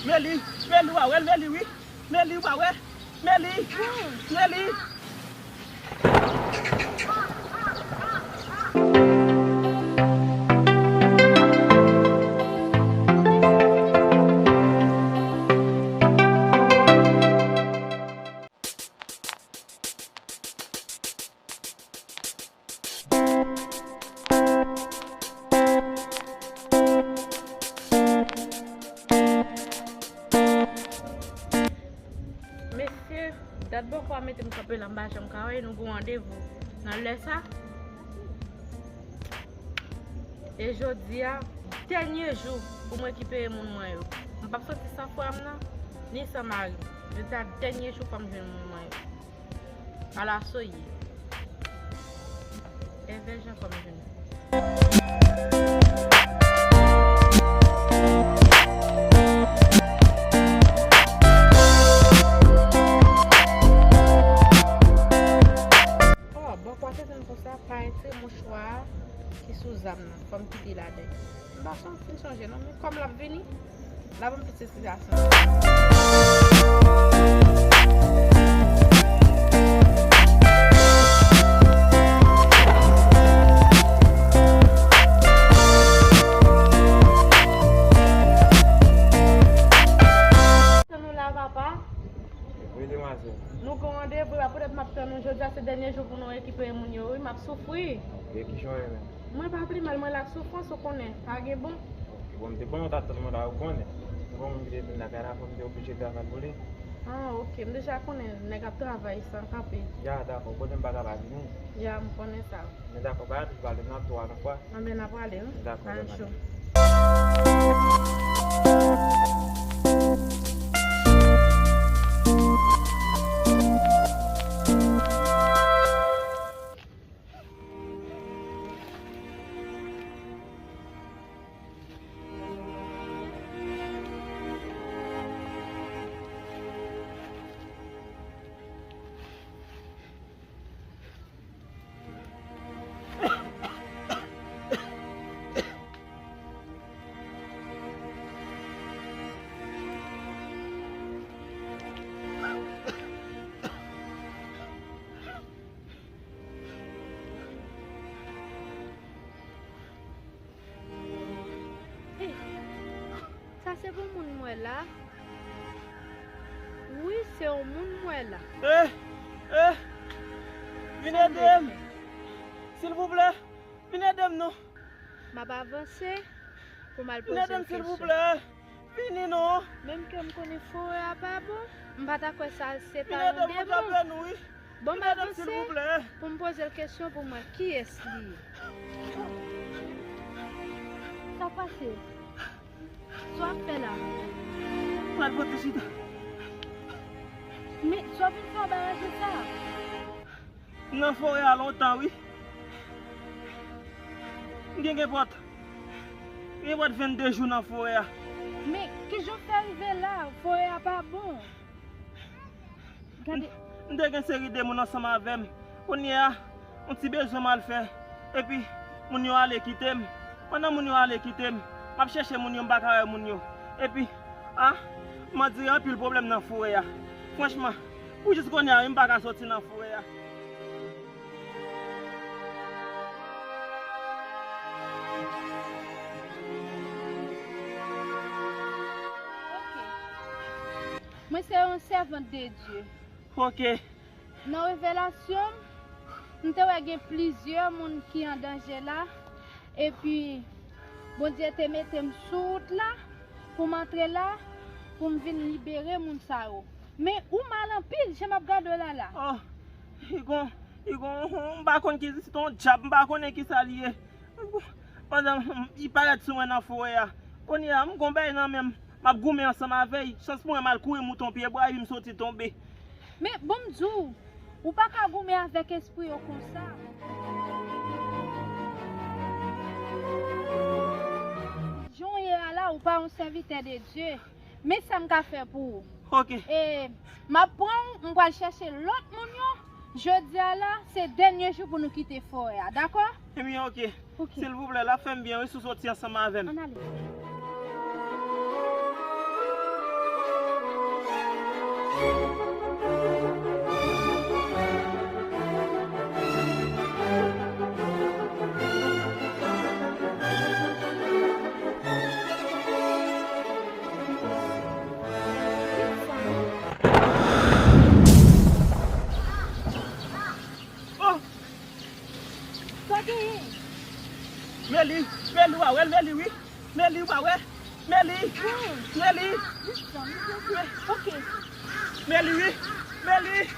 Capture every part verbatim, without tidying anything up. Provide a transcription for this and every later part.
Meli, Meli, w a wè l, Meli, wi. Meli, w a wè. Meli, Meli. Mesye, dat bòkò a mete m kanpe la, m pa janm ka wè, nou gen yon randevou nan lè sa. E jodi a, dènye jou pou mwen rekipere moun mwen yo. M p ap soti san frè m nan, ni san mari m. Jodi a, dènye jou pou m jwenn moun mwen yo. Ala so ye. Èvè Jan kòm jwenn. Oh, bòkò a te tann konsa, pa retire mouchwa a ki sou zam nan. Fò m kite ladan. M pa son fin sonje non, men kòm l ap vini, l ap ban m tout sitiyasyon. Tann ou la, papa. Wi, demwazèl. Nou gen randevou la, poutèt m ap tann nou jodi a, se dènye jou pou nou rekipere moun yo, wi, m ap soufri. E ki jan w ye menm? Mwen pa pli mal, mwen la ak soufrans, ou konnen, pa gen bon. Ok, bon, m te konnen w t ap tann mwen la, ou konnen. Bon, moun ki te vin lakay la, fò m te oblije travay pou li. Ah, ok, m deja konnen nèg ap travay san kanpe. Ya, dakò, konnen m pa ka pa vini. Ya, m konnen sa. Men dakò, pa antre, pale, n ap tou a nan fwa. Anben, n ap prale, wi. Dakò, bèl maten. Sa se pou moun m wè la. Wi, se yon moun m wè la. Eh, eh, vin ede m. Silvouplè, vin ede m non. M ap avanse pou m al poze l kesyon. Vin ede m, silvouplè. Vini non. Menm ke m konnen forè a pa bon, m pa ta kwè sa se ta randevou. Vin ede m, pou m avanse, pou m poze l kesyon pou m wè kiyès li ye. Sa pase? Sa w ap fè la? Pral pote chita. Men, sa w vin fè anba raje sa? M nan forè a lontan, wi. M gen, gen pòt, gen pòt vennde jou nan forè a. Men, kijan w fè rive la? Forè a pa bon. Gade. M, m te gen seri de moun ansanm avè m. Kounye a, yon ti bezwen m al fè. Epi, moun yo ale kite m. Pandan moun yo ale kite m, m ap chèche moun yo, m pa ka wè moun yo. Epi, a, m andire anpil pwoblèm nan forè a. Franchman, pou jis kounye a, wi, m pa ka soti nan forè a. Ok. Mwen se yon sèvant de Dye. Ok. Nan revelasyon m, m te wè gen plizyè moun ki an danje la, epi Bondye te mete m sou wout la pou m antre la, pou m vin libere moun sa yo. Men ou mal anpil, jan m ap gade w la la. Oh, li gon, li gon, m pa konn ki, se yon dyab, m pa konnen ki sa li ye. Pandan m, li parèt sou mwen nan forè a. Kounye a, m gon bagay nan men m, m ap goumen ansanm avè l. Chans pou mwen, m al kouri mouton pye bwa, epi m soti tonbe. Men, bon m di w, ou pa ka goumen avèk espri yo konsa. Jan w ye a la, ou pa yon sèvitè de Dye. Men sa m ka fè pou ou. Ok. E, m ap pran w, m pral chèche lòt moun yo. Jodi a la, se dènye jou pou nou kite forè a, dakò? Ebyen, ok. Ok. Silvouplè, l ap fè m byen, wi, si w soti ansanm avè m. Ann ale. Meli! Ok. Meli, wi! Meli!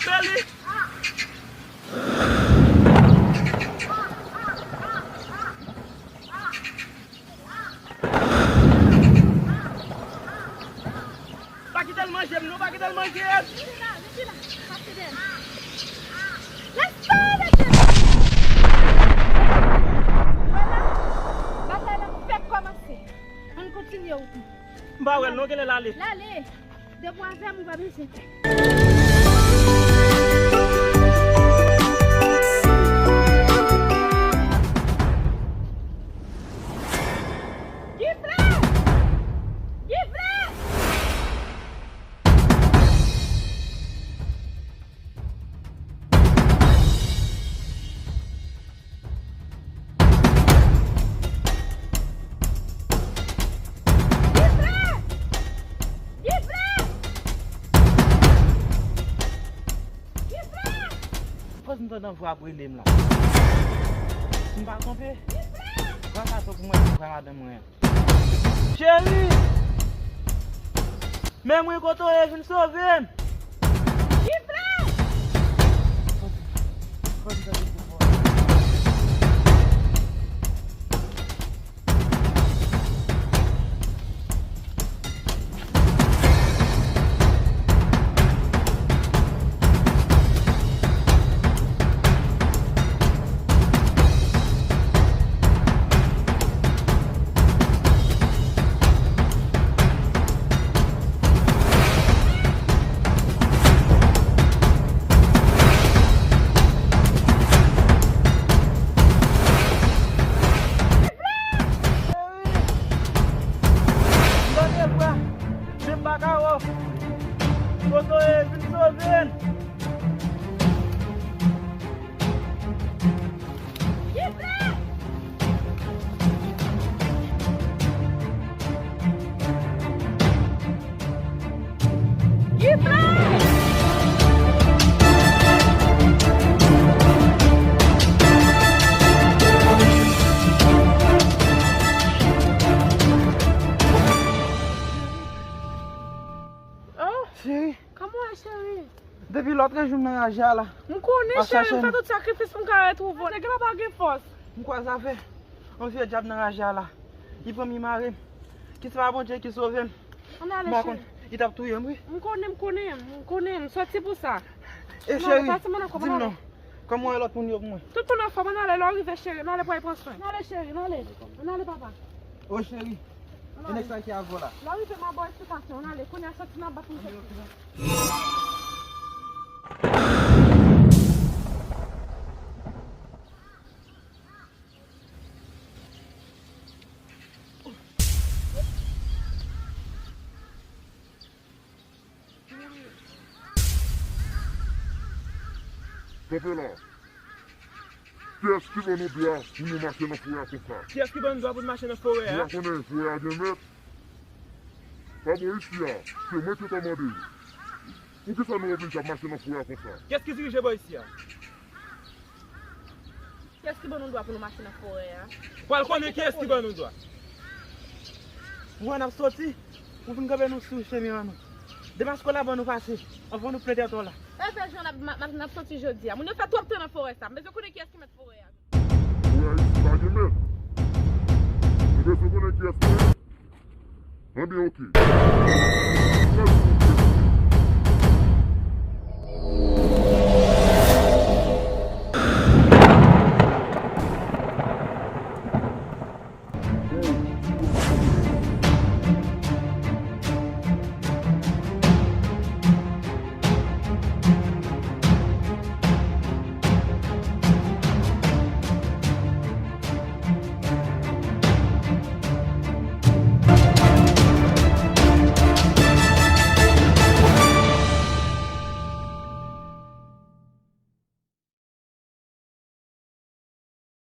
Meli! Pa kite l manje m, non, pa kite l manje m. Li la, li la. Pase dèyè m. Let's go, let's go. Vwala. Batay la fèk kòmanse. Ann kontinye wout nou. M pa wè l non, genlè l ale. L ale. Depi w avè m, ou pa bezwen pè. Gifle! Gifle! Gifle! Gifle! Gifle! Fòs m tande yon vwa ap rele m la. Si m pa twonpe, vwa sa se pou mwen, se vwa madanm mwen an. Cheri! Men mwen kote w ye, vin sove m! Gifle! Cheri! M tande vwa! Men m pa ka wè w! Kote w ye? Vin sove n! Oh, cheri, kòman w ye, cheri? Depi lòt jou m nan raje a la. M konnen, cheri, m fè tout sakrifis pou m ka retwouve w. Nèg la pa gen fòs. M kwaze avè yon vye dyab nan raje a la. Li pran m, li mare m. Kisa Bondye ki sove m. Ann ale, cheri. M pa konn, li t ap touye m, wi. M konnen, m konnen, m konnen, m sòti pou sa. E cheri, di m non, kòman w wè lòt moun yo pou mwen? Tout moun anfòm, ann ale, lè w rive, cheri, ann ale pou al pran swen. Ann ale, cheri, ann ale. Ann ale, papa. O cheri, e nèg sa ki avè w la? Lè w rive, m a ba w eksplikasyon, ann ale, kounye a sòti nan bat m. Kanpe la! Kiyès ki ban nou dwa pou nou mache nan forè a konsa? Kiyès ki ban nou dwa pou n mache nan forè a? Nou pa konnen forè a gen mèt? Pa bò isi a, se mwen ki kòmande. Poukisa nou oblije ap mache nan forè a konsa? Kiyès ki dirije bò isi a? Kiyès ki ban nou dwa pou nou mache nan forè a? Pral konnen kiyès ki ban nou dwa. Ou wè n ap soti, ou vin kanpe nou sou chemen an nou. Demaske w la ban nou pase, anvan nou plante atò w la. Sa fè jan n ap, n ap, n ap soti jodi a. Moun yo fè twòp tan nan forè sa. M bezwen konnen kiyès ki mèt forè a. Forè a isi pa gen mèt. Nou bezwen konnen kiyès ki mèt. Enben, oke.